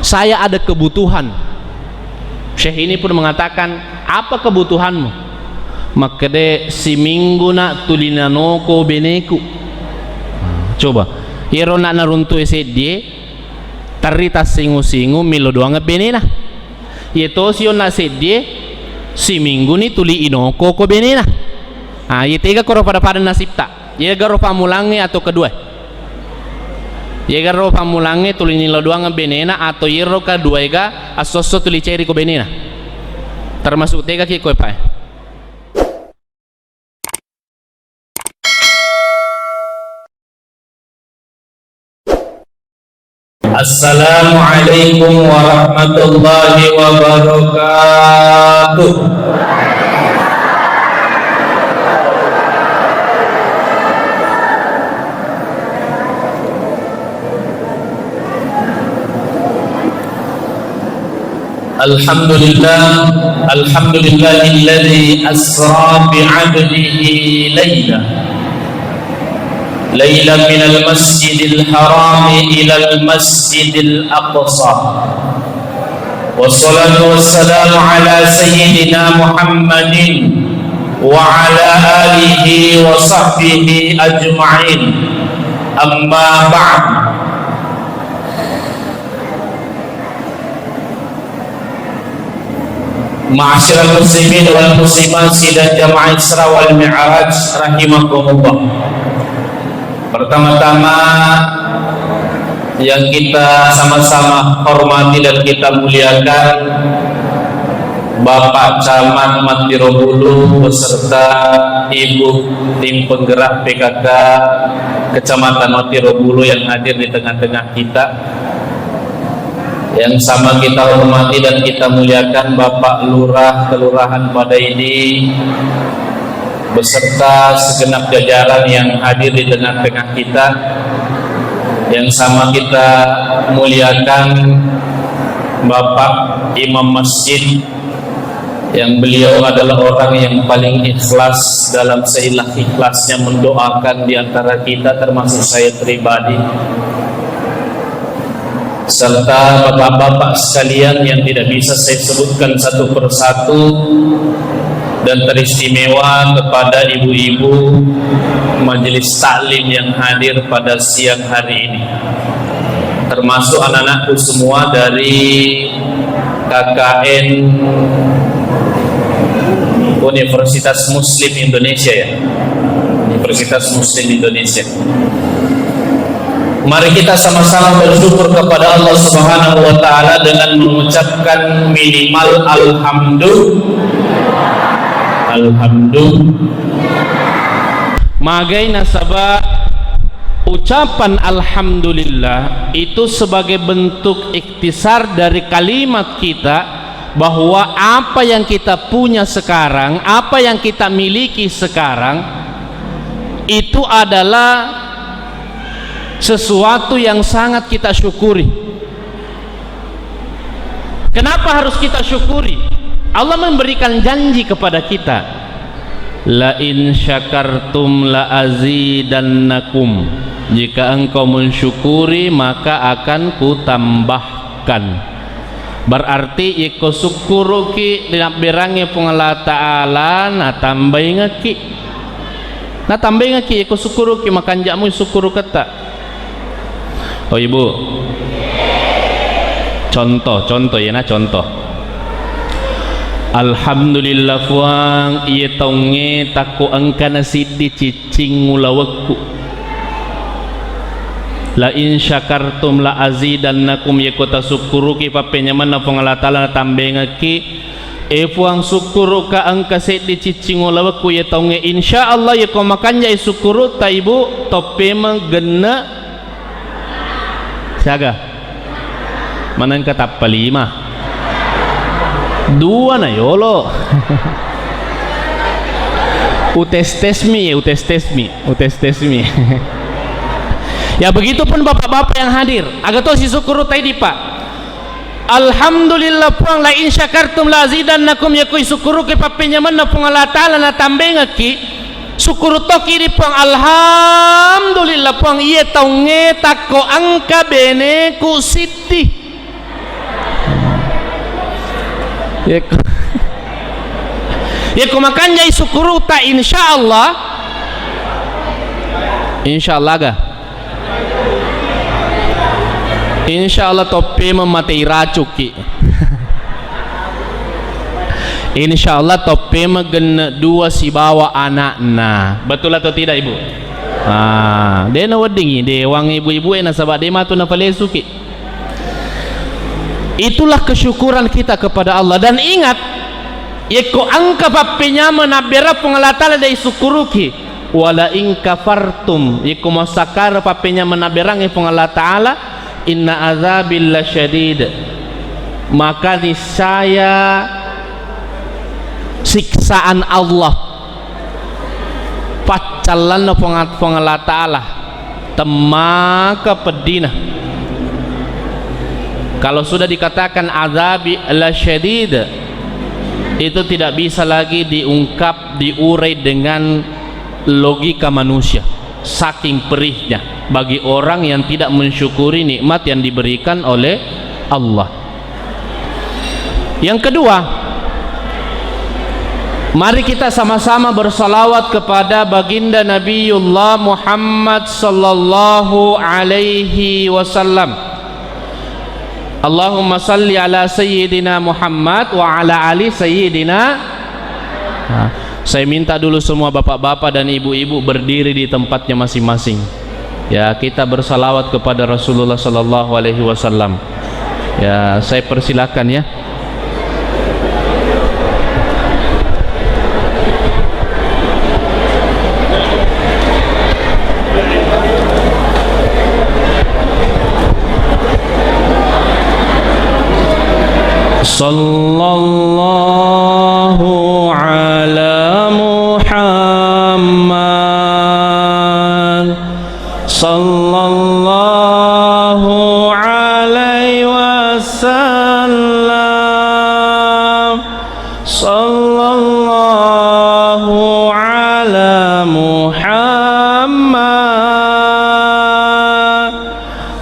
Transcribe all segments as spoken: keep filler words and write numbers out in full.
Saya ada kebutuhan. Syekh ini pun mengatakan, "Apa kebutuhanmu?" Makkeda, "Siminggu na tuli nanoko beneku." Coba, iyaro na naruntu'e seddie, terri tassingu-singu millau doangeng benena. Iye tosi onna seddie, simingguni tuli inoko ko benena. Ah, iye tega koro pada-pada nasibta. Iyegaro pammulangnge atau kedua. Iyegaro pammulangnge tuli nillau doangeng benena atau iyero kaduaega esso-esso tuli ceri ko benena. Termasuk tegaki koe pae. Assalamualaikum warahmatullahi wabarakatuh. Alhamdulillah, alhamdulillahilladzi asra bi'abdihi laila, laila minal masjidil harami ilal masjidil aqsa. Wassalatu wassalamu ala sayyidina Muhammadin wa ala alihi wa sahbihi ajma'in. Amma ba'd. Ma'asyiral muslimin wal muslimat sidang jamaah Isra wal Mi'raj rahimakumullah. Pertama-tama yang kita sama-sama hormati dan kita muliakan Bapak Camat Matirobulu beserta Ibu tim penggerak P K K Kecamatan Matirobulu yang hadir di tengah-tengah kita. Yang sama kita hormati dan kita muliakan Bapak Lurah Kelurahan Padaidi beserta segenap jajaran yang hadir di tengah-tengah kita. Yang sama kita muliakan Bapak Imam Masjid yang beliau adalah orang yang paling ikhlas dalam seikhlas-ikhlasnya mendoakan di antara kita, termasuk saya pribadi, serta bapak-bapak sekalian yang tidak bisa saya sebutkan satu persatu, dan teristimewa kepada ibu-ibu majelis taklim yang hadir pada siang hari ini, termasuk anak-anakku semua dari K K N Universitas Muslim Indonesia, ya. Universitas Muslim Indonesia. Mari kita sama-sama bersyukur kepada Allah Subhanahu wa Ta'ala dengan mengucapkan minimal alhamdu-, alhamdu-. Magai nasaba ucapan alhamdulillah itu sebagai bentuk ikhtisar dari kalimat kita bahwa apa yang kita punya sekarang, apa yang kita miliki sekarang, itu adalah sesuatu yang sangat kita syukuri. Kenapa harus kita syukuri? Allah memberikan janji kepada kita, "La in syakartum la azidannakum." Jika engkau mensyukuri, maka akan kutambahkan. Berarti, yekko sukkuruki ri nabberangnge Puang Allah Ta'ala, natambaingekki. Natambaingekki, yekko sukkuruki, makanja'mu sukkuruketta. Oh, Ibu. Contoh, contoh, iyena contoh. Alhamdulillah, Puang, iye taungnge takko engkana siddi ciccing ulawekku. La in syakartum la azidannakum, yekko tasukkuruki pappenyamenna Puang Allah Ta'ala natambaingekki. E Puang, sukkuruka engka seddi ciccing ulawekku iye taungnge. Insya Allah, yekko makanjai sukkurutta, Ibu, toppemeng genne' siaga? Manengka tappa lima. Dua na yolo. Utes-tesmi, utes-tesmi, utes-tesmi. Ya, begitupun bapak-bapak yang hadir. Aga to sisukkuru taidi, Pak. Alhamdulillah, Puang, la in syakartum la azidannakum, yekko isukkuruki pappenyamenna Puang Allah Ta'ala natambaingekki, sukkuru tokki di Puang, alhamdulillah, Puang, iye taungnge takko engka beneku siddi. Yekko, yekko makanjai sukkuruta, insyaallah, insyaallah ga? Insyaallah toppe mematei racukki. Insyaallah toppe magenne dua sibawa anakna. Betul atau tidak, Ibu? Ah, de naweddingi, de wang ibu-ibu e nasaba de matu napalesuki. Itulah kesyukuran kita kepada Allah. Dan ingat, yekko engka pappenyameng nabbera Puang Allah Ta'ala de sukkuruki, wala in kafartum, yekko masakkara pappenyameng nabberangngi Puang Allah Ta'ala, inna azabil lasyadid, maka niscaya siksaan Allah, paccallanna Puang, Puang Allah Ta'ala, temmaka peddina. Kalau sudah dikatakan azabi lasyadid, itu tidak bisa lagi diungkap, diurai dengan logika manusia. Saking perihnya bagi orang yang tidak mensyukuri nikmat yang diberikan oleh Allah. Yang kedua, mari kita sama-sama bersalawat kepada Baginda Nabiullah Muhammad sallallahu alaihi wasallam. Allahumma salli ala Sayyidina Muhammad wa ala ali Sayyidina. Nah, saya minta dulu semua bapak-bapak dan ibu-ibu berdiri di tempatnya masing-masing. Ya, kita bersalawat kepada Rasulullah sallallahu alaihi wasallam. Ya, saya persilakan ya. Sallallahu ala Muhammad. Sallallahu alaihi wasallam. Sallallahu ala Muhammad.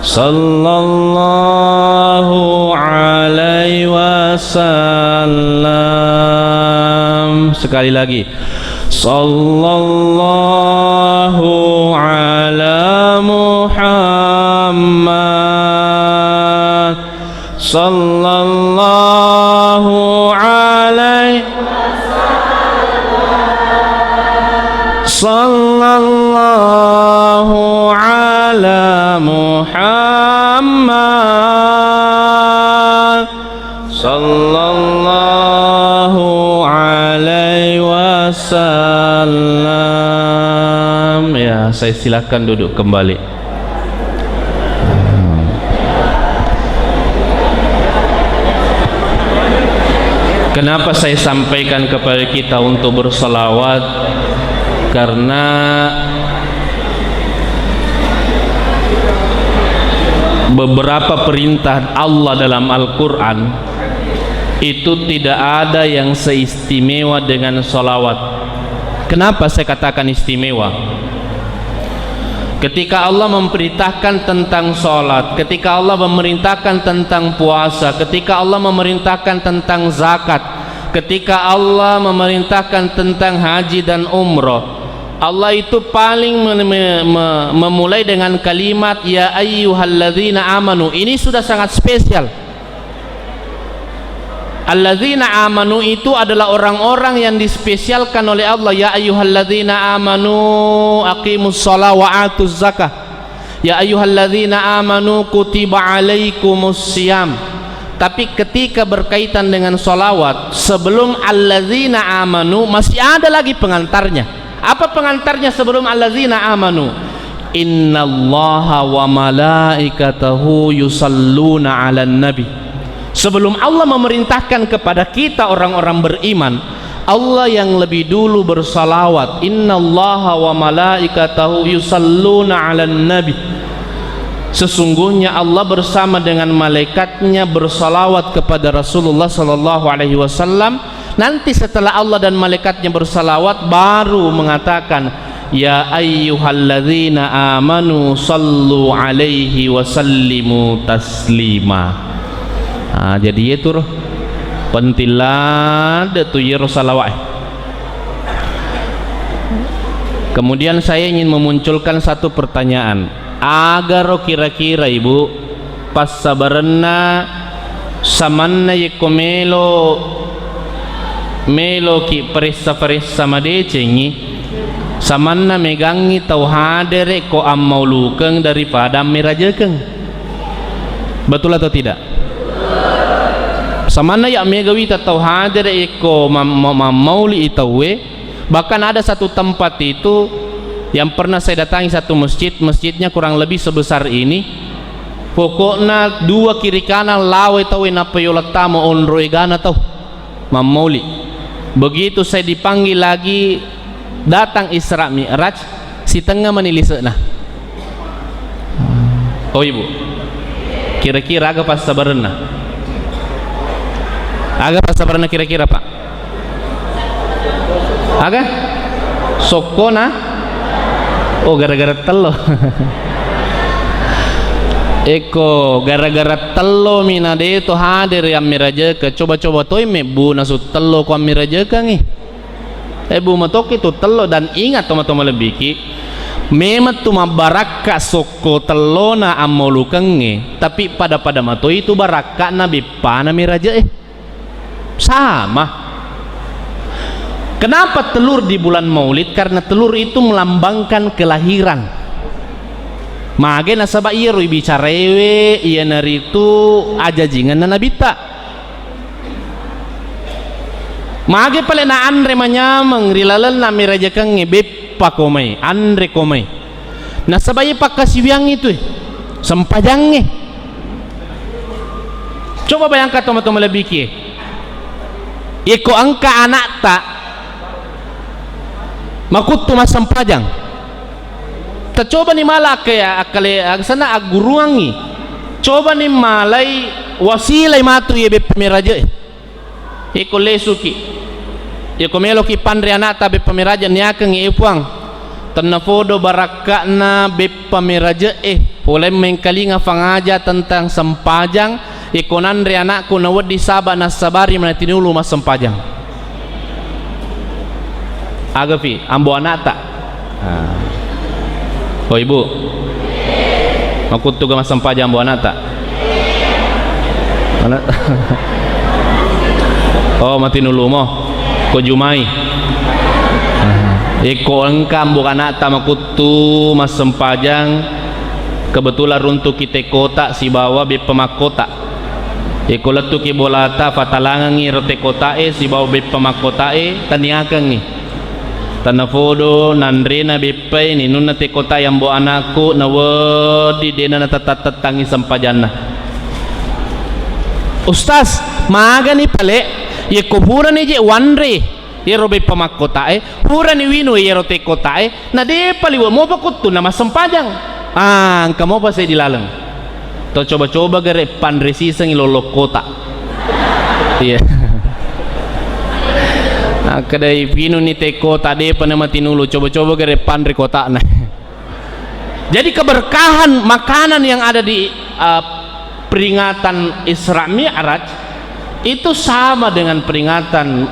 Sallallahu alaihi wasallam. Sekali lagi. Sallallahu ala Muhammad. Sallallahu alaihi. Sallallahu ala Muhammad. Sallallahu alaihi wasallam. Ya, saya silakan duduk kembali. Kenapa saya sampaikan kepada kita untuk bersalawat? Karena beberapa perintah Allah dalam Al-Quran itu tidak ada yang seistimewa dengan salawat. Kenapa saya katakan istimewa? Ketika Allah memerintahkan tentang salat, ketika Allah memerintahkan tentang puasa, ketika Allah memerintahkan tentang zakat, ketika Allah memerintahkan tentang haji dan umroh, Allah itu paling me-, me-, me-, memulai dengan kalimat, "Ya ayyuhalladzina amanu." Ini sudah sangat spesial. Alladzina amanu itu adalah orang-orang yang dispesialkan oleh Allah. "Ya ayyuhalladzina amanu aqimus shalah wa atuz zakah. Ya ayyuhalladzina amanu kutiba alaikumus siyam." Tapi ketika berkaitan dengan salawat, sebelum alladzina amanu, masih ada lagi pengantarnya. Apa pengantarnya sebelum alladzina amanu? "Innallaha wa malaikatahu yusalluna 'alan nabi." Sebelum Allah memerintahkan kepada kita orang-orang beriman, Allah yang lebih dulu bersalawat. "Innallaha wa malaikatahu yusalluna 'alan nabi." Sesungguhnya Allah bersama dengan malaikatnya bersalawat kepada Rasulullah sallallahu alaihi wasallam. Nanti setelah Allah dan malaikatnya bersalawat, baru mengatakan, "Ya ayyuhalladzina amanu sallu alaihi wa sallimu taslima." Ah, jadi itu roh. Penting ladde tu iyaro salawa'e. Kemudian saya ingin memunculkan satu pertanyaan. Agaro kira-kira, Ibu, passabarenna samanna yekko melo, meloki paressa-paressa madecengngi, samanna megangngi tau hadere ko ammaulukeng daripada ammerajekeng. Betul atau tidak? Samanna ya mega wita tau hadere yekko mam-, mam-, mammauli i tauwe, bahkan ada satu tempat itu yang pernah saya datangi, satu masjid, masjidnya kurang lebih sebesar ini. Pokokna dua kiri kanan lawe tauwe nappa yola tama onro egana tau mammauli. Begitu saya dipanggil lagi datang Isra Mi'raj, sitengnga mani lise'na. Oh, Ibu. Kira-kira aga passabarenna? Aga passabarenna kira-kira, Pak? Aga? Sokkona? Oh, gara-gara tello. Ekko, gara-gara tello mi na de to hadere ammirajekeng, coba-coba toi mebbu nasu tello ko ammirajekengngi. Eh, bu matoki tu tello, dan ingat, tomatoa malebbiki, memang tu mabbarakka sokko tellona ammolukengnge, tapi pada-pada matoi tu barakka'na beppana miraje'e. Sama. Kenapa telur di bulan Maulid? Karena telur itu melambangkan kelahiran. Mage nasaba iyaro ibicarewe iyanaritu ajajingenna Nabitta. Mage pale na anre manyameng ri lalenna mirajekengnge, beppa ko mai, anre ko mai. Nasaba iye pakkasiwiyangnge tu, sempajangnge. Coba bayangkan tomatoa malebbikie. Yekko engka anakta makuttu massempajang. Tacobani mala akkae-, akkale-, asenna agguruangngi. Cobani malai wasilai matu iye beppa miraje'e. Iko lesuki, iko meloki panre anakta beppa miraje, niakengngi, e Puang, tennafodo barakka'na beppa miraje'e, poleng mengkalinga fangaja tentang sempajang, iko nanre anakku nawedding saba nassabari manatinulu massempajang. Agapi ambo anakta? Ah. Oh, Ibu. Makuttu ga massempajang ambo anakta? Ana-, oh, matinulumo. Ko jumai. Ah. Iko engka ambo anakta makuttu massempajang, kebetulan runtuki tekkota sibawa beppa makkota. Iko lettuki bolata, fatalangengngi ro tekkotae sibawa beppa makkotae, taniakengngi. Tanafodo nanrena beppae, ninunna tekkotae ambo anakku, nawedding de'na natettang-tettangngi sempajanna. Ustaz, magani pale, yekko purani je wanre iyaro beppa makkotae, purani winu iyaro tekkotae, na depa liwe mopa kuttunna massempajang. Ah, engka mopa seddi laleng. To coba-coba gare panre sisengngi lollokkota. Iya. Akkedai pinunni tekkota, depa namatinulu, coba-coba gare panre kotana. Jadi keberkahan makanan yang ada di, uh, peringatan Isra Mi'raj itu sama dengan peringatan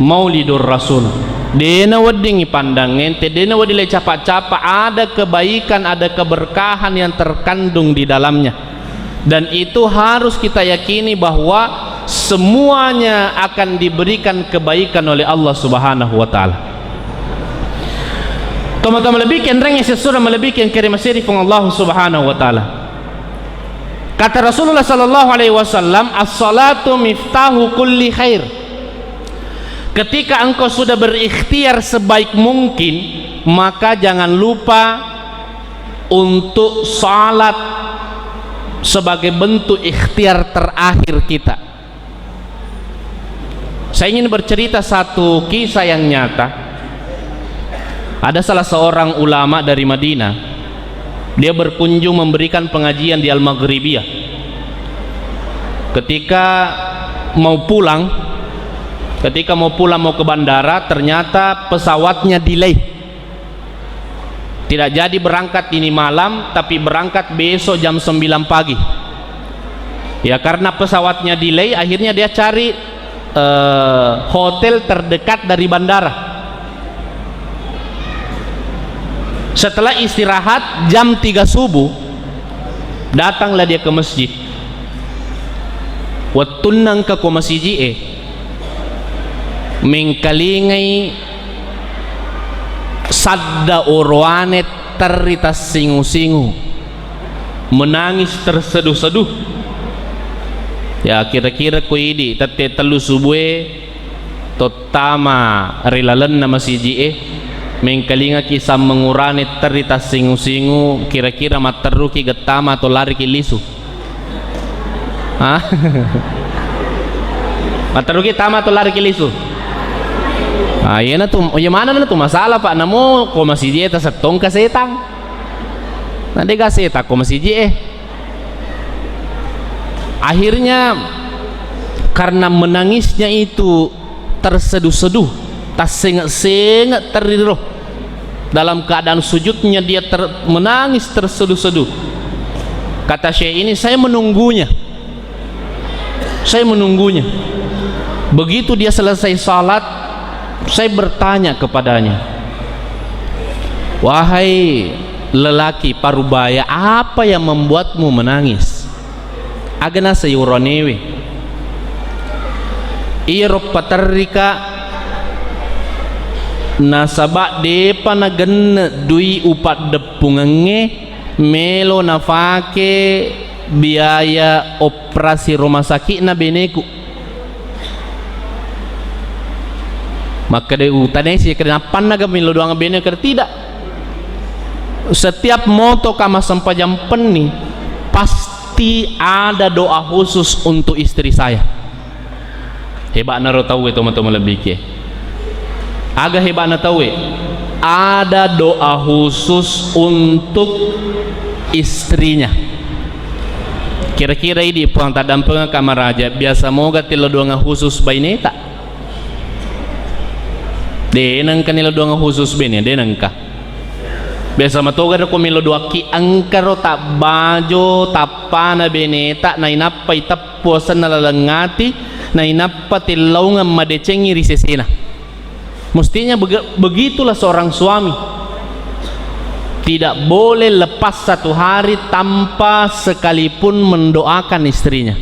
Maulidur Rasul. De'na wedding ipandang ente, de'na wedding le capa-capa, ada kebaikan, ada keberkahan yang terkandung di dalamnya. Dan itu harus kita yakini bahwa semuanya akan diberikan kebaikan oleh Allah Subhanahu wa Ta'ala. Tomatoa malebbiken, enrengnge sessureng malebbiken, kere maseri Puang Allah Subhanahu wa Ta'ala. Kata Rasulullah sallallahu alaihi wasallam, "As-salatu miftahu kulli khair." Ketika engkau sudah berikhtiar sebaik mungkin, maka jangan lupa untuk salat sebagai bentuk ikhtiar terakhir kita. Saya ingin bercerita satu kisah yang nyata. Ada salah seorang ulama dari Madinah, dia berkunjung memberikan pengajian di Al-Maghribiyah. Ketika mau pulang, ketika mau pulang, mau ke bandara, ternyata pesawatnya delay. Tidak jadi berangkat ini malam, tapi berangkat besok jam sembilan pagi. Ya, karena pesawatnya delay, akhirnya dia cari, eh, hotel terdekat dari bandara. Setelah istirahat jam tiga subuh, datanglah dia ke masjid. Wettunna engka ko masiji'e, mengkalingai sadda oroane terri tassingu-singu, menangis terseduh-seduh. Ya, kira-kira ko idi tette tellu subue, tottama ri lalenna masiji'e, mengkalingaki sammeng urane terri tassingu-singu, kira-kira matteruki gettama atau lariki lisu? Hah? Matteruki tama atau lariki lisu? Ah, iyana tu, iya manenna tu masalah, Pak. Namo ko masiji'e tasettongka setang. Na dega setang ko masiji'e. Akhirnya, karena menangisnya itu terseduh-seduh, tassenget-senget terri ro. Dalam keadaan sujudnya dia ter-, menangis terseduh-seduh. Kata Syekh ini, "Saya menunggunya. Saya menunggunya." Begitu dia selesai salat, saya bertanya kepadanya, "Wahai lelaki parubaya, apa yang membuatmu menangis?" Aga naseng oroanewe, "Iyaro paterrika, nasaba depa nagenne dui upaddeppungengnge melo nafake biaya operasi rumah sakitna beneku." Makkeda, "Utanesi, keda nappanna ga millau doang bene?" Keda, "Tidak. Setiap motoka massempajang penni, pasti ada doa khusus untuk istri saya." Heba'na ro tauwe, tomatoa malebbikie. Aga heba'na tauwe? Ada doa khusus untuk istrinya. Kira-kira idi Puang taddampengeng kamaraja, biasa moga tillau doang khusus baineta? De nengka nillau doang khusus bene, de nengka. Biasa matoga ro ko millau doakki, engkaro tabbajo tappana beneta, nainappa iteppu asenna laleng ati, nainappa tillaungeng madecengi ri sesena. Mestinya bege-, begitulah seorang suami. Tidak boleh lepas satu hari tanpa sekalipun mendoakan istrinya.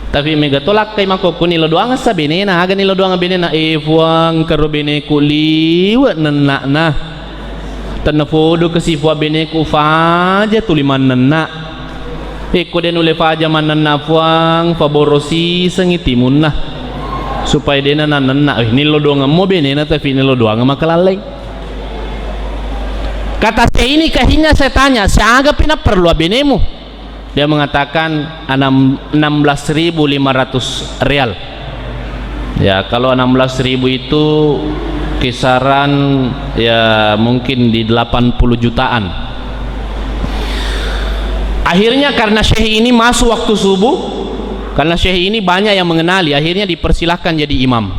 Tapi mega to lakkai makkokko nillau doangessa benena, aga nillau doang benena, "Eh, Puang, karo beneku liwe' nenna'na. Tennapodo kasi, Puang, beneku faja tuli mannenna'. Eh, ko de nulle faja mannenna, Puang, paborosi sengi timunna supaya dena nannenna." Eh, nillau doangemmo benena, tapi nillau doang makalallai. Kata Syekh ini, akhirnya saya tanya, "Siaga pi napperlu benemu?" Dia mengatakan enam, enam belas ribu lima ratus real. Ya, kalau enam belas ribu itu kisaran, ya, mungkin di delapan puluh jutaan. Akhirnya karena Syekh ini masuk waktu subuh, karena Syekh ini banyak yang mengenali, akhirnya dipersilahkan jadi imam.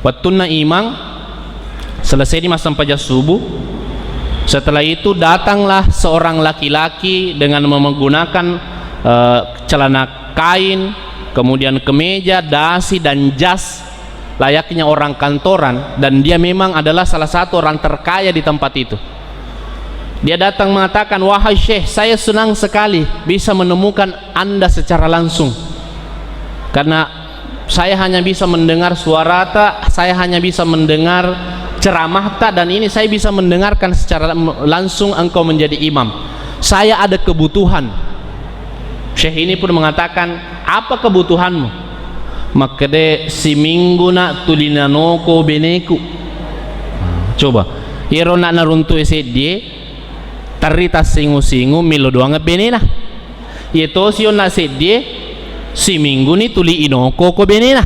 Wettunna imang, selesai di massempajang subuh, setelah itu datanglah seorang laki-laki dengan menggunakan, eh, celana kain, kemudian kemeja, dasi, dan jas layaknya orang kantoran, dan dia memang adalah salah satu orang terkaya di tempat itu. Dia datang mengatakan, "Wahai Syekh, saya senang sekali bisa menemukan Anda secara langsung. Karena saya hanya bisa mendengar suarata, saya hanya bisa mendengar ceramahta, dan ini saya bisa mendengarkan secara langsung engkau menjadi imam. Saya ada kebutuhan." Syekh ini pun mengatakan, "Apa kebutuhanmu?" Makkeda, "Siminggu na tuli nanoko beneku." Coba, iyaro na naruntu'e seddie, terri tassingu-singu millau doang benena. Iye tosi onna seddie, simingguni tuli inoko ko benena.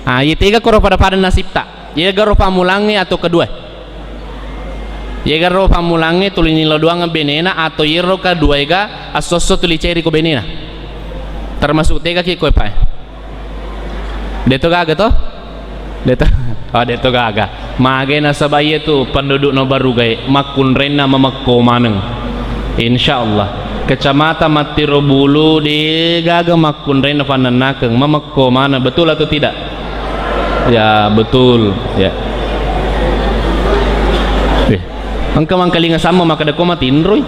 Ah, iye tega koro pada-pada nasibta. Iye garo pammulangnge atau kedua? Iye garo pammulangnge tuli nillau doang benena atau iyero kedua ega esso-esso tuli ceri ko benena? Termasuk tega ki koe, Pak? Deto gaga to? Deto. Oh, deto gaga. Mage nasaba iye tu penduduk no baru gae makkunrenna mamekko maneng. Insyaallah. Kecamatan Mattiro Bulu de gaga makkunrai nafannennakeng, mamekko mana, betul atau tidak? Ya, betul. Ya. Eh, engka mangkalinga samma makkeda ko matinroi.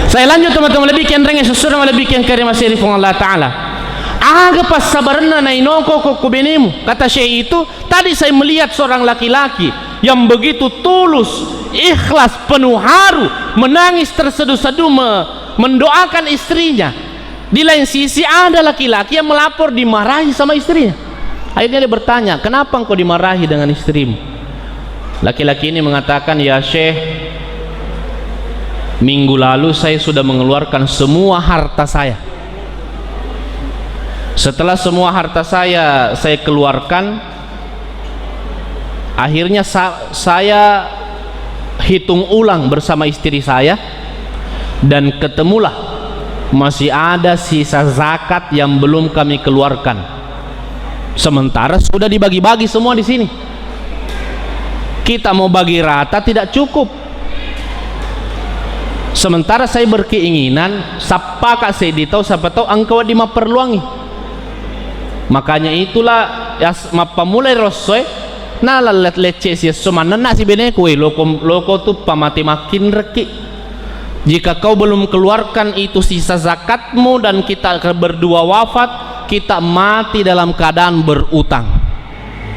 Saya lanjut, teman-teman, lebih kian rengeng sesudah lebih kian kere masiri Puang Allah Ta'ala. Aga passabarenna nainoko ko, ko benemu, kata Syekh itu, Tadi saya melihat seorang laki-laki yang begitu tulus, ikhlas, penuh haru, menangis terseduh-seduh me-, mendoakan istrinya. Di lain sisi, ada laki-laki yang melapor dimarahi sama istrinya. Akhirnya dia bertanya, "Kenapa engkau dimarahi dengan istrimu?" Laki-laki ini mengatakan, "Ya Syekh, minggu lalu saya sudah mengeluarkan semua harta saya. Setelah semua harta saya, saya keluarkan, akhirnya sa-, saya hitung ulang bersama istri saya, dan ketemulah masih ada sisa zakat yang belum kami keluarkan. Sementara sudah dibagi-bagi semua di sini. Kita mau bagi rata tidak cukup." Sementara saya berkeinginan, sappaka seddi tau, siapa tau engka wedding mapperluangi. Makanya itulah yas-, mappamulai rossoe, nalallet lecce siesso mannenna si beneku, "Eh, loko, loko tuppa mate makkinrekki. Jika kau belum keluarkan itu sisa zakatmu dan kita berdua wafat, kita mati dalam keadaan berutang."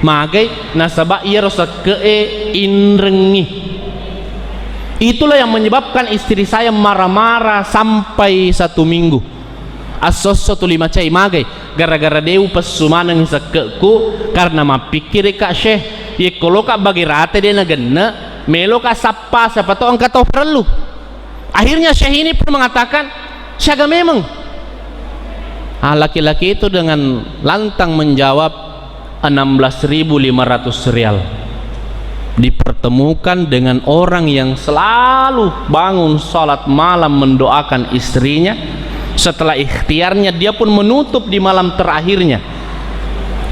Magai? Nasaba iyaro sekke'e inrengngi. Itulah yang menyebabkan istri saya marah-marah sampai satu minggu. Esso-esso tuli macai. Magai? Gara-gara de upessu maneng sekke'ku karena mappikkirika, Syekh. Yekko loka bagi rata de nagenne, meloka sappa, siapa tau engka tau parellu. Akhirnya Syekh ini pun mengatakan, "Siaga memang?" Ah, laki-laki itu dengan lantang menjawab, "Enam belas ribu lima ratus rial." Dipertemukan dengan orang yang selalu bangun salat malam mendoakan istrinya, setelah ikhtiarnya dia pun menutup di malam terakhirnya.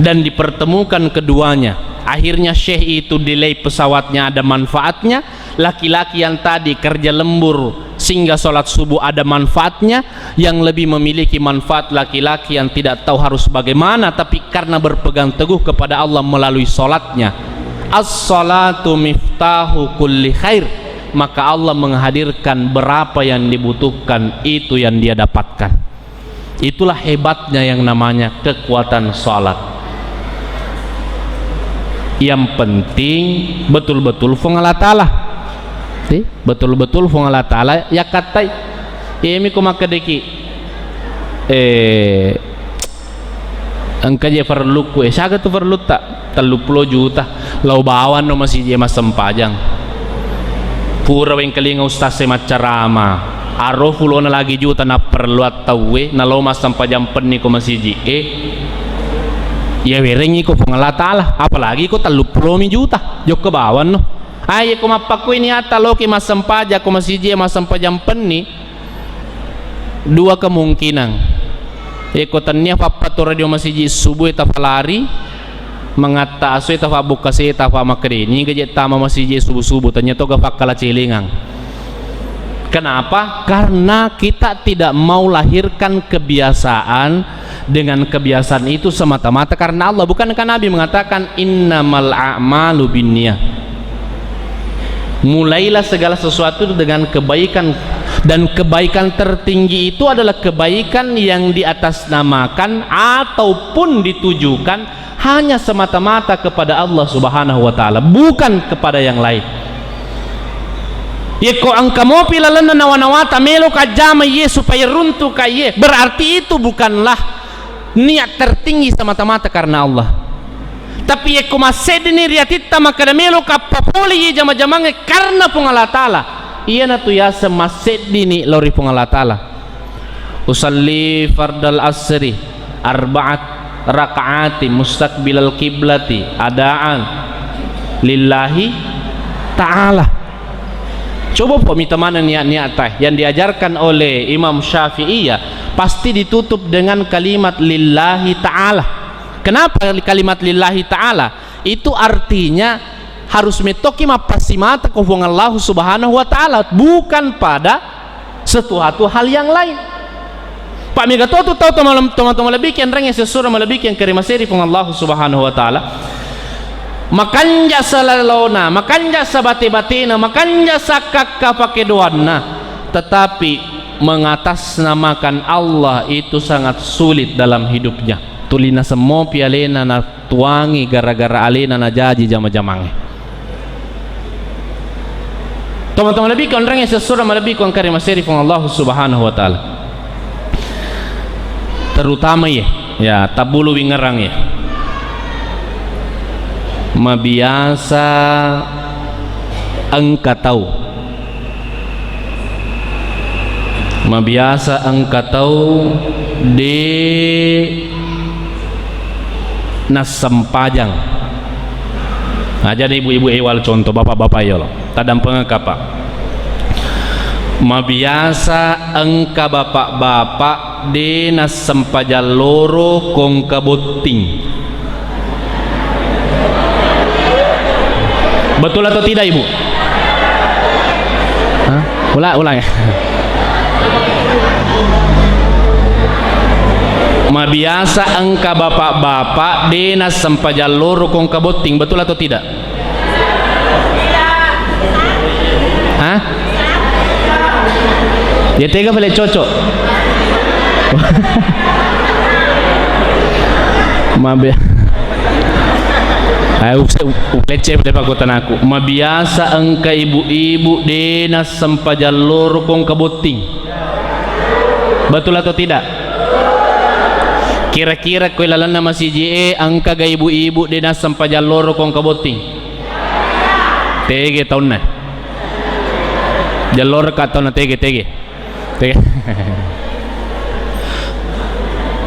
Dan dipertemukan keduanya. Akhirnya Syekh itu delay pesawatnya ada manfaatnya, laki-laki yang tadi kerja lembur sehingga sholat subuh ada manfaatnya, yang lebih memiliki manfaat laki-laki yang tidak tahu harus bagaimana, tapi karena berpegang teguh kepada Allah melalui sholatnya. As-salatu miftahu kulli khair, maka Allah menghadirkan berapa yang dibutuhkan, itu yang dia dapatkan. Itulah hebatnya yang namanya kekuatan salat. Yang penting betul-betul Puang Allah Ta'ala. Ti? Betul-betul Puang Allah Ta'ala yakkattai. Iyami ko makkedeki, eh, engka je farellukku, eh, siaga tu farellutta? Telluppulo juta. Lao bawanno masiji e massempajang. Pura wengkalinga ustaz e maccarama, aro pulona lagi juta napparelluang tauwe, nalao massempajang penni ko masiji e. Iya werengngi ko Puang Allah Ta'ala, apalagi ko telluppulo mi juta. Jokka bawanno. Aye ko mappakkui niatta loki massempajang ko masiji e massempajang penni, Dua kemungkinan. Eko tennia pappato radio masiji subuh e tafalari, mangatta asu e tafabbukka se tafa makkedeni gaje tama masiji subuh-subuh, tennia toga fakkalacelengang. Kenapa? Karena kita tidak mau lahirkan kebiasaan, dengan kebiasaan itu semata-mata karena Allah. Bukankah Nabi mengatakan, "Innamal a'malu binniyah"? Mulailah segala sesuatu dengan kebaikan, dan kebaikan tertinggi itu adalah kebaikan yang diatasnamakan ataupun ditujukan hanya semata-mata kepada Allah Subhanahu wa Ta'ala, bukan kepada yang lain. Yekko engka mopi lalenna nawa-nawata melo kajjama iye supaya runtuka iye, berarti itu bukanlah niat tertinggi semata-mata karena Allah. Tapi yekko masseddini ri atitta makkeda melo kappa pole iye jama-jamangnge karena Puang Allah Ta'ala, iyanatu yaseng masseddini lao ri Puang Allah Ta'ala. Usalli fardal asri arba'at raka'ati mustaqbilal kiblati adaan lillahi ta'ala. Coba po mita maneng niat-niatta yang diajarkan oleh Imam Syafi'iyah, pasti ditutup dengan kalimat lillahi ta'ala. Kenapa kalimat lillahi ta'ala? Itu artinya harus mettoki mappassimata ko Puang Allahu Subhanahu wa Ta'ala, bukan pada sesuatu hal yang lain. Pak, mega to tu tau, toma-, toma-toma lebbiki enrengnge sessureng malebbiki engka ri maseri Puang Allahu Subhanahu wa Ta'ala. Makanja salalona, makanja sabate-batena, makanja sakkakka pakedoanna, tetapi mengatasnamakan Allah itu sangat sulit dalam hidupnya. Tuli nasemmopi alena natuangi gara-gara alena najaji jama-jamangnge. Toma-toma lebbiki onrengnge sessureng malebbiki engka ri maseri Puang Allahu Subhanahu wa Ta'ala. Terutama iye, ya, tabbulu wingerang iye. Mabiasa engka tau. Mabiasa engka tau de nassempajang. Aja de ibu-ibu e wal contoh, bapak-bapak yolo. Tadampengeng kapa. Mabiasa engka bapak-bapak de nassempajang loro ko engka botting. Betul atau tidak, Ibu? Hah? Ulang, ulang ya. Mabiasa engka bapak-bapak de nassempajang loro ko engka botting, betul atau tidak? Hah? Ya tega pale cocok. Mabe. Ayo, use-, upecce pale pakkutanaku. Mabiasa engka ibu-ibu de nassempajang loro ko engka botting. Betul atau tidak? Kira-kira ko ilalenna masiji e engka ga ibu-ibu de nassempajang loro ko engka botting? Tege taunna. Jalloreka taunna tege, tege. Tege.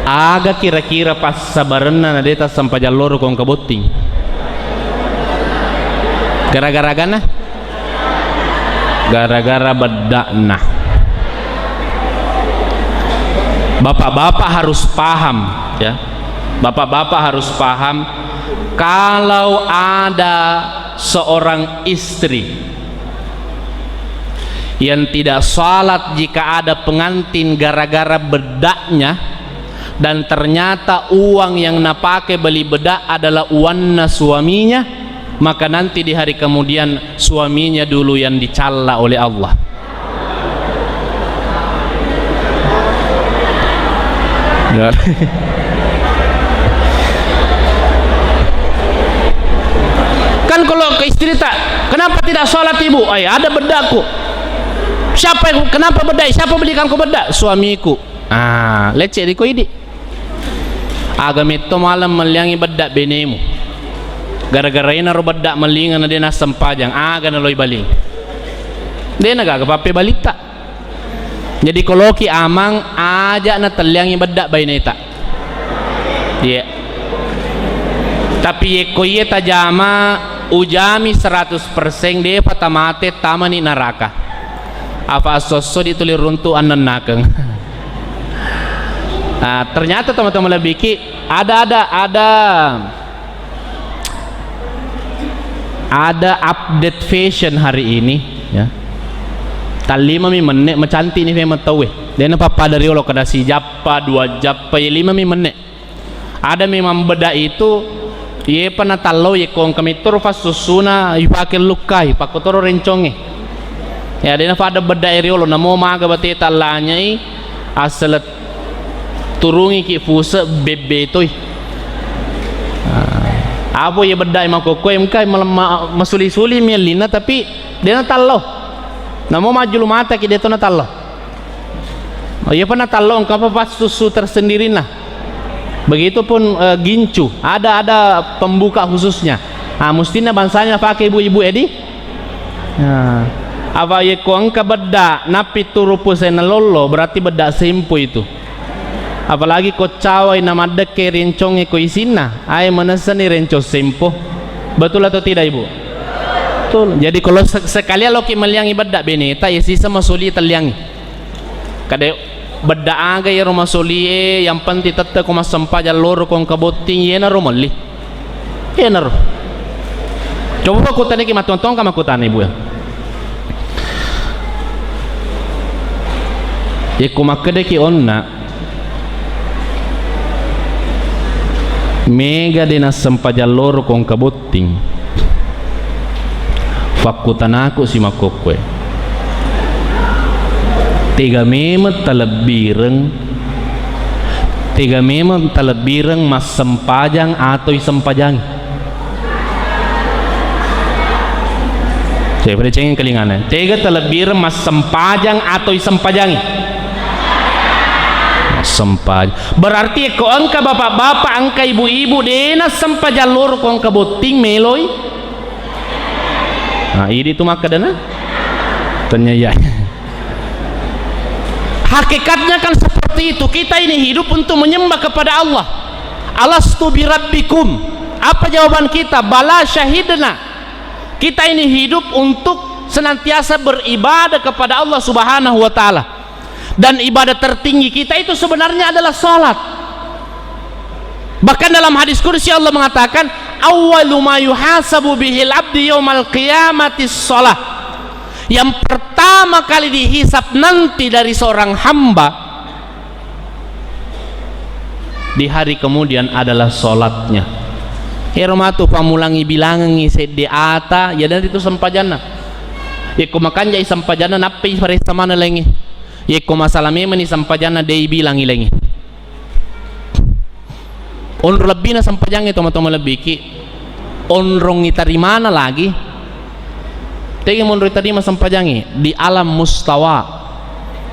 Aga kira-kira passabarenna na de tassempajang loro ko engka botting? Gara-gara agana? Gara-gara bedda'na. Bapak-bapak harus paham, ya. Bapak-bapak harus paham, kalau ada seorang istri yang tidak salat jika ada pengantin gara-gara beddaknya, dan ternyata uang yang napake beli bedak adalah uanna suaminya, maka nanti di hari kemudian suaminya dulu yang dicalla oleh Allah. Ya. Kan kalau ke istri tak, "Kenapa tidak sholat, Ibu?" "Ay, ada bedakku." "Siapa yang, kenapa bedak? Siapa belikan kau bedak?" "Suamiku." Ah, lecce di ko idi. Aga metto malam melliangi bedda benemu. Gara-gara enaro bedda mellinga na de nassempajang, aga naloi baling. De na gaga pappebalitta. Jadi koloki amang aja na telliangi bedda baineta. Iya. Tapi yekko iye tajama ujami seratus persen depa tamate tamani naraka. Apa esso-esso dituli runtu annennakeng. Ah, ternyata teman-teman lebiki ada, ada, ada, ada update fashion hari ini, ya. Tallimami menne macantik ni memang tauwe. Dena pappada riolo kada sijappa, dua jappa, ya limami menne. Ada memang bedak itu, yepa natallo, yekko engka mettoro fassussuna, ipake lukkai, pakkotoro rencongnge. Ya, dena fada bedak e riolo, namo maga bateta lanyai, asal turungiki fuse bebbe toi. Ah, apa ya bedak e makkokkoe, engka malemma-, masuli-suli mi ellinna, tapi dena tallo. Namo majjulu mataki deto natallo. Oh, iya pernah tallo engka apa pas susu tersendirinna. Begitupun, eh, gincu, ada, ada pembuka khususnya. Ah, mustinna bangsanya pakai ibu-ibu edi. Nah, apa yekko engka bedda nappi turu pusena lollo, berarti bedda sempo itu. Apalagi ko cawai na maddekke rencongnge ko isinna, ae manessani rencong sempo. Betul atau tidak, Ibu? Betul. Jadi kalau se-, sekalian loki meliangi bedda beneta, ya sisa masuli telliangi. Kade bedda aga iyaro masolie, yang penting tette ko massempajang loro ko engka botting, yenaro melli. Yenaro. Coba makkutaniki, mattuang-tuang ka makkutana ibu e. Yekko makkedaki onna, mega de nassempajang loro ko engka botting, fakkutanaku si makkokkoe. Tega memeng talebbireng, tega memeng talebbireng massempajang atau isempajangi? Saya pada cengeng kelingana. Tega talebbireng massempajang atau isempajangi? Massempajang. Berarti ko engka bapak-bapak, engka ibu-ibu, de nassempajang loro ko engka botting meloi. Nah, idi tu makkadana. Tanya iya. Hakikatnya kan seperti itu. Kita ini hidup untuk menyembah kepada Allah. "Alastu birabbikum?" Apa jawaban kita? "Bala, syahidna." Kita ini hidup untuk senantiasa beribadah kepada Allah Subhanahu wa Ta'ala. Dan ibadah tertinggi kita itu sebenarnya adalah salat. Bahkan dalam hadis qudsi Allah mengatakan, "Awwalu ma yuhasabu bihil abdi yaumal qiyamati shalah." Yang pertama kali dihisab nanti dari seorang hamba di hari kemudian adalah salatnya. Ero matu pammulangi bilangengngi seddi ata, ya dan itu sempajanna. Yekko makanjai sempajanna, nappai paressa maneng laingnge. Yekko masalah memeni sempajanna, dei bilangi laingnge. Onro lebbina sempajangnge, tomatoa malebbiki, onrong itarimana lagi. Tegi monro itarima sempajangnge? Di alam mustawa.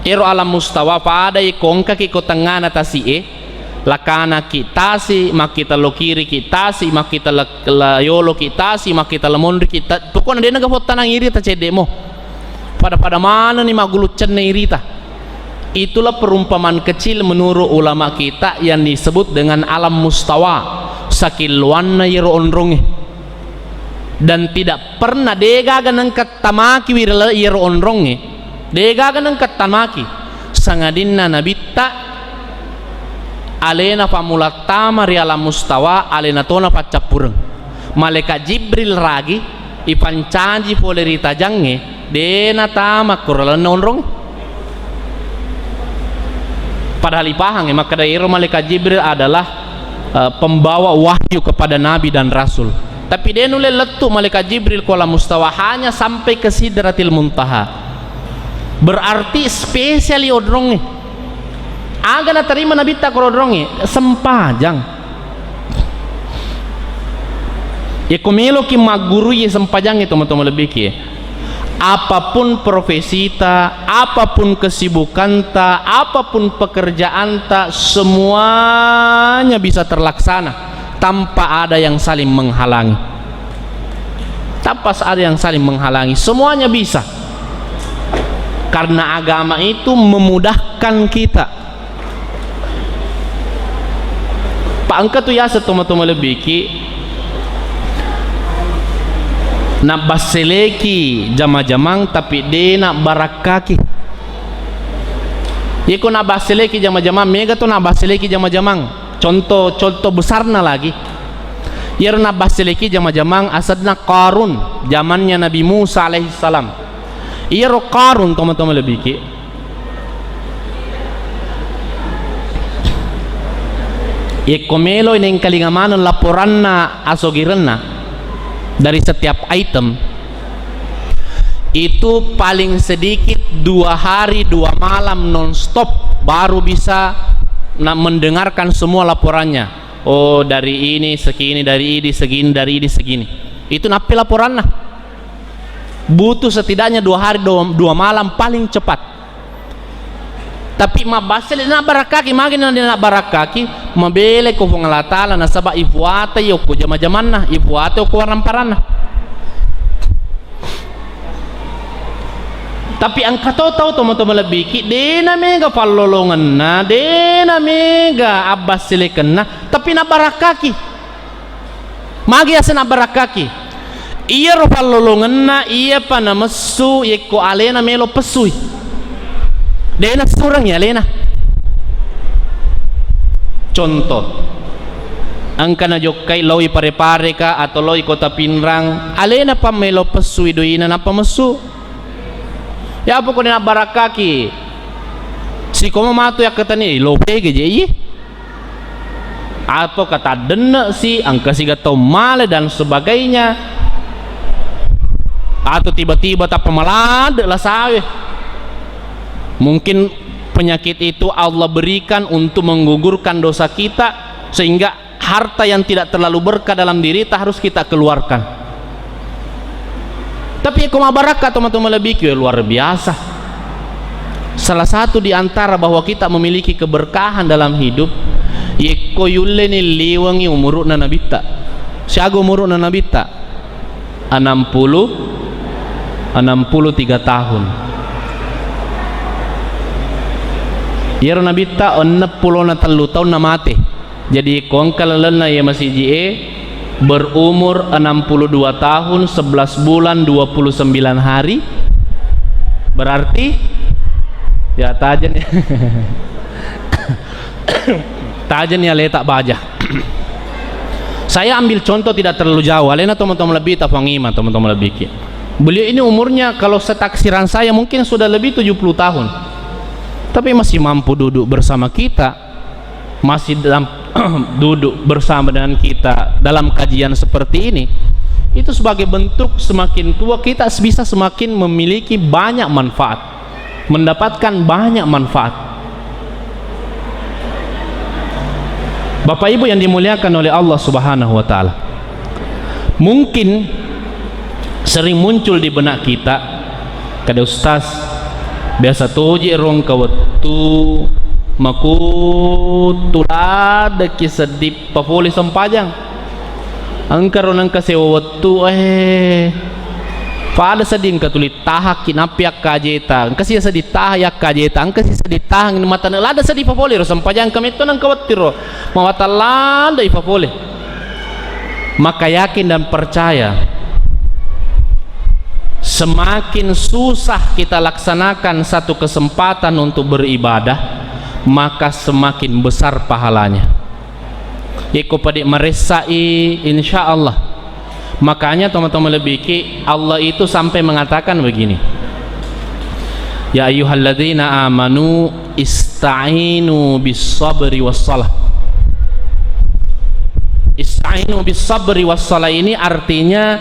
Ero alam mustawa pada yekko engkaki ko tengngana tasi'e, lakanaki tasi, makkita lo kiriki tasi, makkita la, la yoloki tasi, makkita la monriki ta, pokokna de naga fottanang irita cedde'mo. Pada-pada manenni magguluccenne irita. Itulah perumpamaan kecil menurut ulama kita yang disebut dengan alam mustawa. Saking loanna iyaro onrongnge. Dan tidak pernah, degaga nengka tamaki wirele iyaro onrongnge. Degaga nengka tamaki. Sangadinna nabitta alena fammula tama ri alam mustawa, alena tona paccappureng. Malaikat Jibril ragi, ipancaji pole ri tajangnge, de natama kuro lalenna onrong. Padahal ipahang, eh, makkeda ero malaikat Jibril adalah, eh, pembawa wahyu kepada nabi dan rasul. Tapi de nulle lettu malaikat Jibril ko alam mustawa, hanya sampai ke Sidratil Muntaha. Berarti spesiali onrongnge. Aga natarima nabitta ko onrongnge? Sempajang. Yekko meloki maggurui sempajangnge, tomatoa malebbiki, apapun profesita, apapun kesibukanta, apapun pekerjaanta, semuanya bisa terlaksana tanpa ada yang saling menghalangi. Tanpa ada yang saling menghalangi, semuanya bisa. Karena agama itu memudahkan kita. Pa engka tu yaseng tomatoa malebbiki, nabbasseleki jama-jamang tapi de nabbarakkaki. Iko nabbasseleki jama-jamang, mega tu nabbasseleki jama-jamang. Contoh, contoh besarna lagi. Iyaro nabbasseleki jama-jamang asenna Qarun, jamannya Nabi Musa alaihissalam. Iyaro Qarun, tomatoa malebbiki, yekko meloi nengkalinga maneng laporanna asogirenna dari setiap item, itu paling sedikit dua hari dua malam nonstop baru bisa na-, mendengarkan semua laporannya. Oh, dari ini segini, dari ini segini, dari ini segini. Itu nappi laporanna. Butuh setidaknya dua hari, dua, dua malam paling cepat. Tapi mabbassele nabbarakkaki, magi na nabbarakkaki, mabeleko Puang Allah Ta'ala, nasaba ifuatai okko jama-jamanna, ifuatai okko warangparanna. Tapi engka to tau tomatoa malebbiki, dena mega pallolongenna, dena mega abbasselekenna, tapi nabbarakkaki. Magi yaseng nabbarakkaki? Iyaro pallolongenna, iyapa namessu yekko alena melo pessui. De nassurengngi alena. Contoh, Engka najokkai loi Pare-Pare ka atau loi Kota Pinrang, alena pa melo pessui doina nappa messu. Ya apa ko nabbarakaki? Sikomo matu yakkatani, lo pege je iye. Atau kataddenne si, engka siga tau male dan sebagainya. Atau tiba-tiba tappa maladde lasawe. Mungkin penyakit itu Allah berikan untuk menggugurkan dosa kita, sehingga harta yang tidak terlalu berkah dalam diri ta harus kita keluarkan. Tapi ko mabarakka, tomatoa malebbiku, luar biasa. Salah satu di antara bahwa kita memiliki keberkahan dalam hidup, yekko yulleni liwengi umuru'na Nabitta. Siaga umuru'na Nabitta? Enam puluh, enam puluh tiga tahun. Iyaro Nabitta enneng pulona tellu taunna mate. Jadi, ko engka lalenna iya masiji'e berumur enam puluh dua tahun, sebelas bulan, dua puluh sembilan hari, berarti, ya, tajeng, tajeng ya, letak baja. Saya ambil contoh tidak terlalu jauh, alena tomatoa malebbi ta Puang Imang, tomatoa malebbiki. Beliau ini umurnya, kalau setaksiran saya, mungkin sudah lebih tujuh puluh tahun, tapi masih mampu duduk bersama kita, masih dalam, duduk bersama dengan kita dalam kajian seperti ini, itu sebagai bentuk semakin tua kita bisa semakin memiliki banyak manfaat, mendapatkan banyak manfaat. Bapak Ibu yang dimuliakan oleh Allah Subhanahu wa Ta'ala, mungkin sering muncul di benak kita, kada, "Ustaz, biasa toje ro engka wettu makuttu ladeki seddi papole sempajang. Engka ro nengka sewa wettu, eh, pada seddi engka tuli tahakki nappi akkajeta, engka si seddi taha yakkajeta, engka si seddi tahang matane lada seddi papole ro sempajang, engka metto nengka wettu ro mawatang lada ipapole." Maka yakin dan percaya, semakin susah kita laksanakan satu kesempatan untuk beribadah, maka semakin besar pahalanya. Iko padi maressai, insya Allah. Makanya, teman-teman, lebih ki, Allah itu sampai mengatakan begini, "Ya ayyuhalladzina amanu ista'inu bis sabri was salah." Ista'inu bis sabri was salah ini artinya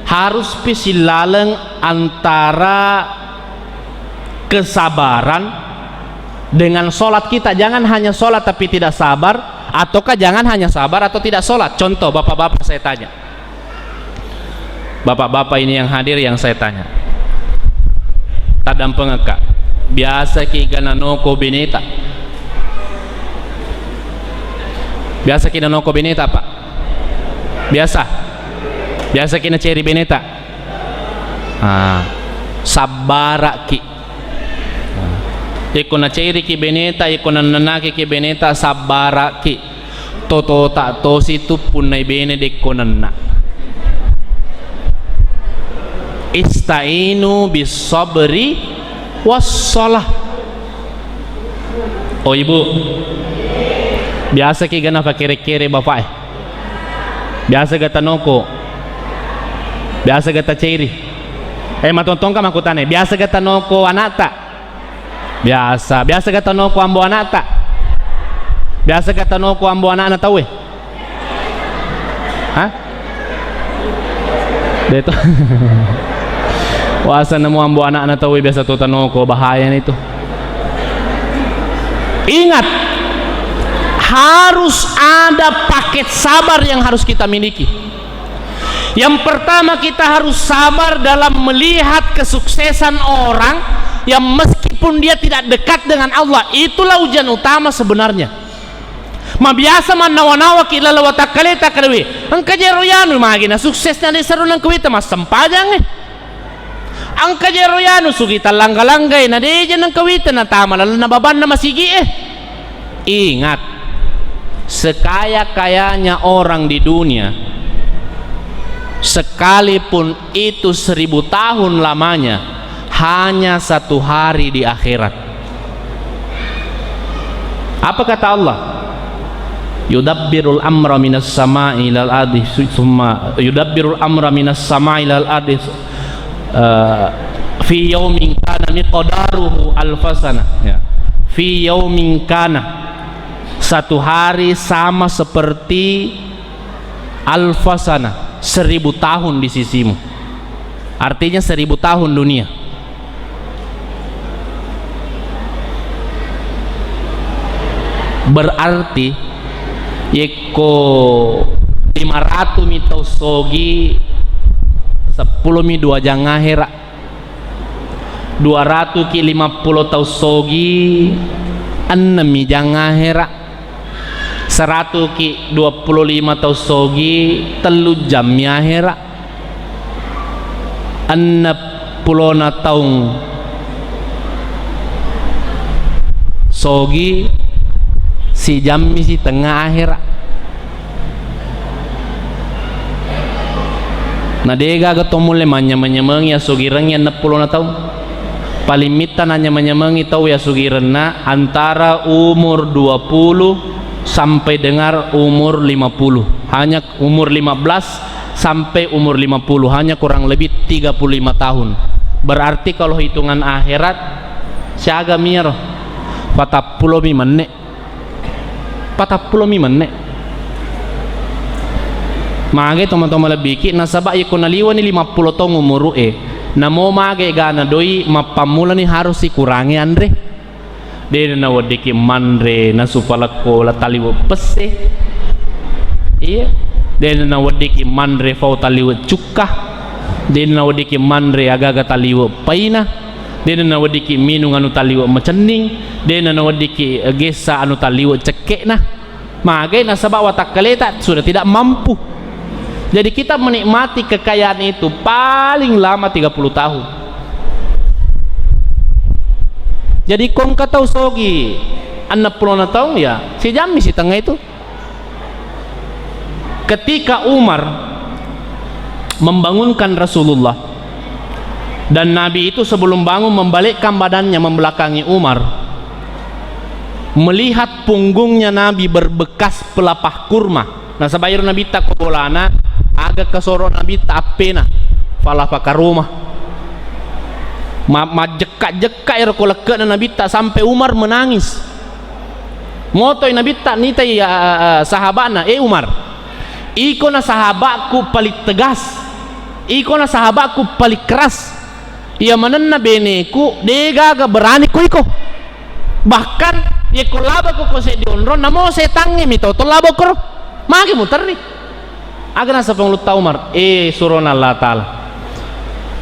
harus pisillaleng antara kesabaran dengan sholat kita. Jangan hanya sholat tapi tidak sabar, ataukah jangan hanya sabar atau tidak sholat. Contoh, bapak-bapak saya tanya. Bapak-bapak ini yang hadir yang saya tanya. Taddampengekka. Biasa ki ga nanoko beneta? Biasa ki nanoko beneta, Pak? Biasa? Biasa ki naceri beneta? Ah, sabbaraki. Iko naceriki beneta, iko nannanakiki beneta, sabbaraki. Totota tosi tu punnai bene dekko nenna. Istainu bis sabri was salah. Oh, Ibu, biasa ki gana pakere-kere bapak eh? Biasa ga tanoko? Biasa ga taceri? Eh, matontongka makkutana, biasa ga tanoko anakta? Biasa. Biasa ga tanoko ambo anakta? Biasa ga tanoko ambo anakna tauwe? Hah? Deto. Wasa nemu ambo anakna tauwe biasa to tanoko, bahaya itu. Ingat, harus ada paket sabar yang harus kita miliki. Yang pertama, kita harus sabar dalam melihat kesuksesan orang yang meskipun dia tidak dekat dengan Allah. Itulah ujian utama sebenarnya. Mabiasa mannawa-nawaki lalo watakkaleta, kadawi, engka jero yanu magi na suksesna de seru nang kuwita massempajang eh. Engka jero yanu sugi tallangga-langgai na deja nang kuwita natama lalenna babanna masigi eh. Ingat, sekaya-kayanya orang di dunia, sekalipun itu seribu tahun lamanya, hanya satu hari di akhirat. Apa kata Allah? Yudabbirul amra minas sama'i ilal ardi, su-, summa yudabbirul amra minas sama'i ilal ardi, eh, fi yaumin kana miqdaruhu alfasana. Ya. Fi yaumin kana, satu hari sama seperti alfasana, seribu tahun di sisimu. Artinya seribu tahun dunia. Berarti, yekko lima ratu mi tau sogi, seppulo mi dua jang ahera. Dua ratu ki lima pulo tau sogi, ennem mi jang ahera. Seratu ki dua pulo lima tau sogi, tellu jammi ahera. Enneng pulona taung sogi, sijammi sitengnga ahera. Na degaga to mulle manyameng-nyamengi assugirengngi enneng pulona taung. Paling mitta nanyameng-nyamengi tau yasugirenna antara umur dua puluh sampai dengan umur lima puluh. Hanya umur lima belas sampai umur lima puluh, hanya kurang lebih tiga puluh lima tahun. Berarti kalau hitungan akhirat, siaga mi iyaro? Patappulo mi menne. Patappulo mi menne. Magai tomatoa malebbiki, nasaba iyako naliwani lima pulo taung umuru'e, namo magai gana doi, mappammulani harus sikurangi anre. Dena naweddiki manre nasu palekko la taliwe pesse. Iya. Dena naweddiki manre fau taliwe cukka. Dena naweddiki manre agaga taliwe paina. Dena naweddiki minung anu taliwe macenning. Dena naweddiki gessa anu taliwe cekke'na. Magai nasaba watakkaleta sudah tidak mampu. Jadi kita menikmati kekayaan itu paling lama tiga puluh tahun. Jadi ko engka tau sogi enneng pulona taung, ya, sijammi sitengnga itu. Ketika Umar membangunkan Rasulullah, dan Nabi itu sebelum bangun membalikkan badannya membelakangi Umar, melihat punggungnya Nabi berbekas pelepah kurma. Nasaba iyaro Nabitta ko bolana, aga kasoro Nabitta appena, fala fakaroma. Ma-, majjekka-jekka iyaro ko lekke'na Nabitta sampai Umar menangis. Motoi Nabitta nitai, a, a, a, sahaba'na, "Eh Umar, iko na sahaba'ku paling tegas, iko na sahaba'ku paling keras. Iya manenna beneku degaga berani ko iko. Bahkan yekko labako ko seddi onrong, namo setangnge mi tau to labako ro. Magi muterri?" Aga naseng Pangulutta Umar, eh, surona Allah Ta'ala.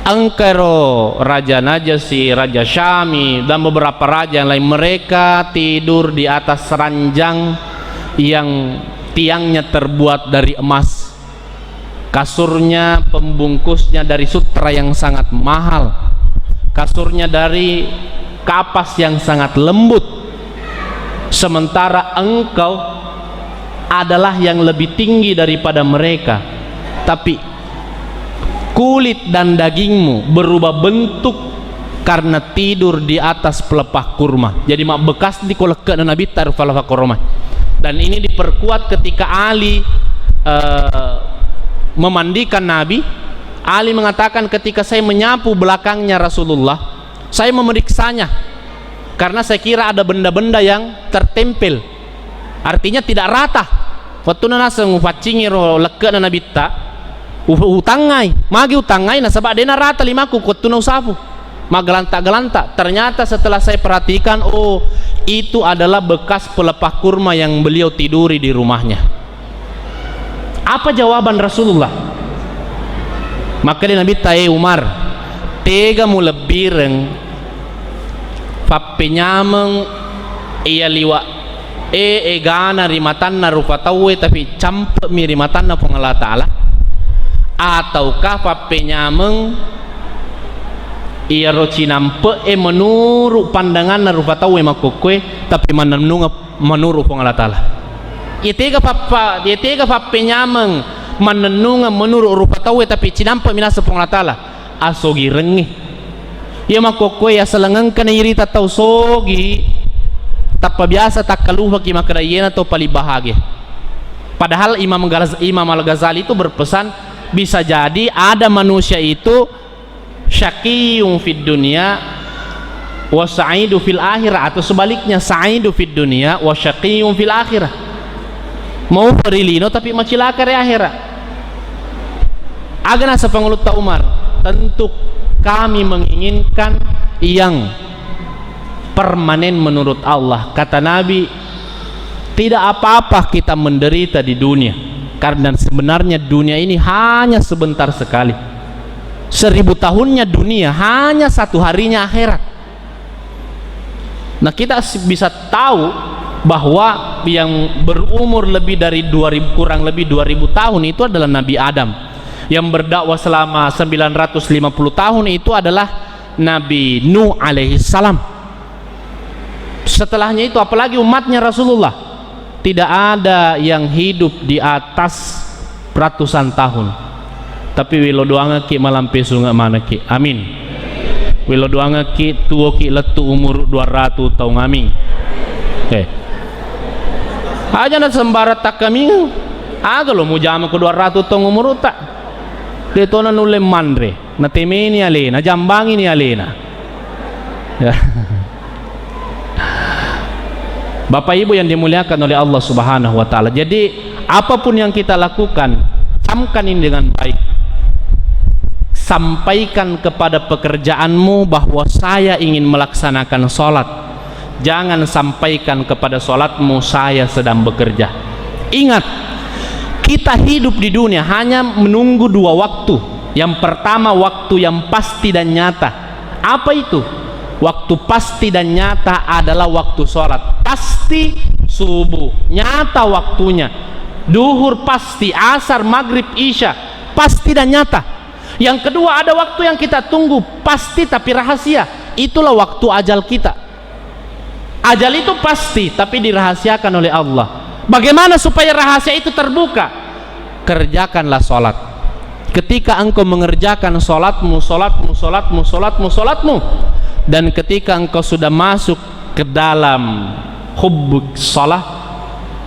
Engka ero Raja Najasyi, Raja Syami, dan beberapa raja yang lain, mereka tidur di atas ranjang yang tiangnya terbuat dari emas. Kasurnya, pembungkusnya dari sutra yang sangat mahal. Kasurnya dari kapas yang sangat lembut. Sementara engkau adalah yang lebih tinggi daripada mereka, tapi kulit dan dagingmu berubah bentuk karena tidur di atas pelepah kurma. Jadi, mabbekasni ko lekke'na Nabitta ro fala fakaroma. Dan ini diperkuat ketika Ali, eh, memandikan Nabi. Ali mengatakan, "Ketika saya menyapu belakangnya Rasulullah, saya memeriksanya karena saya kira ada benda-benda yang tertempel." Artinya tidak rata. Wettunna naseng ufaccingi ro lekke'na Nabitta, u-, utangngai. Magi utangngai? Nasaba de' narata limakku ko wettunna usapu. Maggelanta-gelanta. Ternyata setelah saya perhatikan, oh, itu adalah bekas pelepah kurma yang beliau tiduri di rumahnya. Apa jawaban Rasulullah? Makkeda Nabitta, "Eh Umar, tega mulebbireng fappenyameng iya liwa' e egana ri matanna rupa tauwe, tapi campe'mi ri matanna Puang Allah Ta'ala? Ataukah fappenyameng iyaro cinampe'e menuru' pandanganna rupa tauwe makkokkoe, tapi mannennungeng menuru' Puang Allah Ta'ala?" Iya tega fappa-, iya tega fappenyameng mannennungeng menuru' rupa tauwe, tapi cinampe'mi naseng Puang Allah Ta'ala? Asogirengnge. Iya makkokkoe, asaleng engkana irita tau sogi, tappa biasa takkalufaki makkeda iyena tau paling bahagia. Padahal Imam Ghaz-, Imam Al-Ghazali itu berpesan, bisa jadi ada manusia itu syaqiyun fid dunya wa sa'idu fil akhirah, atau sebaliknya, sa'idu fid dunya wa syaqiyun fil akhirah. Mau ri lino tapi macilaka ri akhirat. Aga naseng Pangulutta Umar, tentu kami menginginkan yang permanen menurut Allah. Kata Nabi, tidak apa-apa kita menderita di dunia, karena sebenarnya dunia ini hanya sebentar sekali. Seribu tahunnya dunia, hanya satu harinya akhirat. Nah, kita s-, bisa tahu bahwa yang berumur lebih dari dua ribu, kurang lebih dua ribu tahun itu adalah Nabi Adam. Yang berdakwah selama sembilan ratus lima puluh tahun itu adalah Nabi Nuh alaihissalam. Setelahnya itu, apalagi umatnya Rasulullah, tidak ada yang hidup di atas ratusan tahun. Tapi welo doangekki malampe sunge manekki. Amin. Welo doangekki tuoki lettu umuru dua ratu taung. Amin. Eh. Aja na sembarang takkamingeng. Aga lo mujama ko dua ratu taung umurutta. De tona nulle manre. Natemeni alena, jambangini alena. Ya. Bapak Ibu yang dimuliakan oleh Allah Subhanahu wa Ta'ala. Jadi, apapun yang kita lakukan, camkan ini dengan baik. Sampaikan kepada pekerjaanmu bahwa saya ingin melaksanakan sholat. Jangan sampaikan kepada sholatmu, "Saya sedang bekerja." Ingat, kita hidup di dunia hanya menunggu dua waktu. Yang pertama, waktu yang pasti dan nyata. Apa itu? Waktu pasti dan nyata adalah waktu sholat. Pasti subuh. Nyata waktunya. Duhur pasti, asar, maghrib, isya. Pasti dan nyata. Yang kedua, ada waktu yang kita tunggu. Pasti tapi rahasia. Itulah waktu ajal kita. Ajal itu pasti, tapi dirahasiakan oleh Allah. Bagaimana supaya rahasia itu terbuka? Kerjakanlah sholat. Ketika engkau mengerjakan sholatmu, sholatmu, sholatmu, sholatmu, sholatmu, dan ketika engkau sudah masuk ke dalam hubbuk sholat,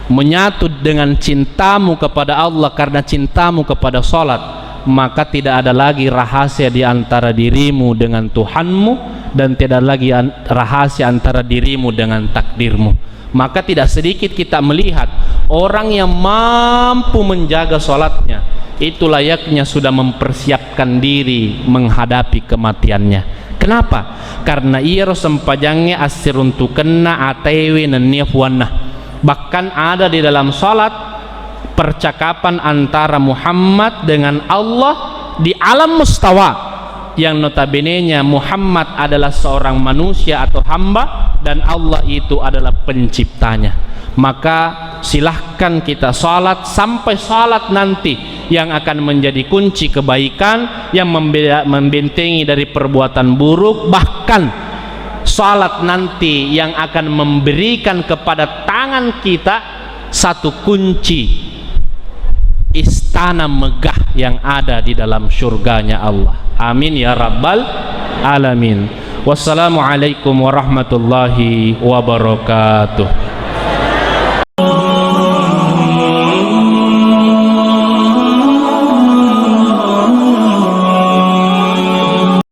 menyatu dengan cintamu kepada Allah karena cintamu kepada sholat, maka tidak ada lagi rahasia di antara dirimu dengan Tuhanmu, dan tidak ada lagi an-, rahasia antara dirimu dengan takdirmu. Maka tidak sedikit kita melihat orang yang mampu menjaga sholatnya, itu layaknya sudah mempersiapkan diri menghadapi kematiannya. Kenapa? Karena iyaro sempajangnge assiruntukenna atewe nennia puanna. Bahkan ada di dalam sholat percakapan antara Muhammad dengan Allah di alam mustawa, yang notabenenya Muhammad adalah seorang manusia atau hamba dan Allah itu adalah penciptanya. Maka silahkan kita sholat sampai sholat nanti yang akan menjadi kunci kebaikan, yang membe-, membentengi dari perbuatan buruk, bahkan sholat nanti yang akan memberikan kepada tangan kita satu kunci istana megah yang ada di dalam surganya Allah. Amin ya rabbal alamin. Wassalamualaikum warahmatullahi wabarakatuh.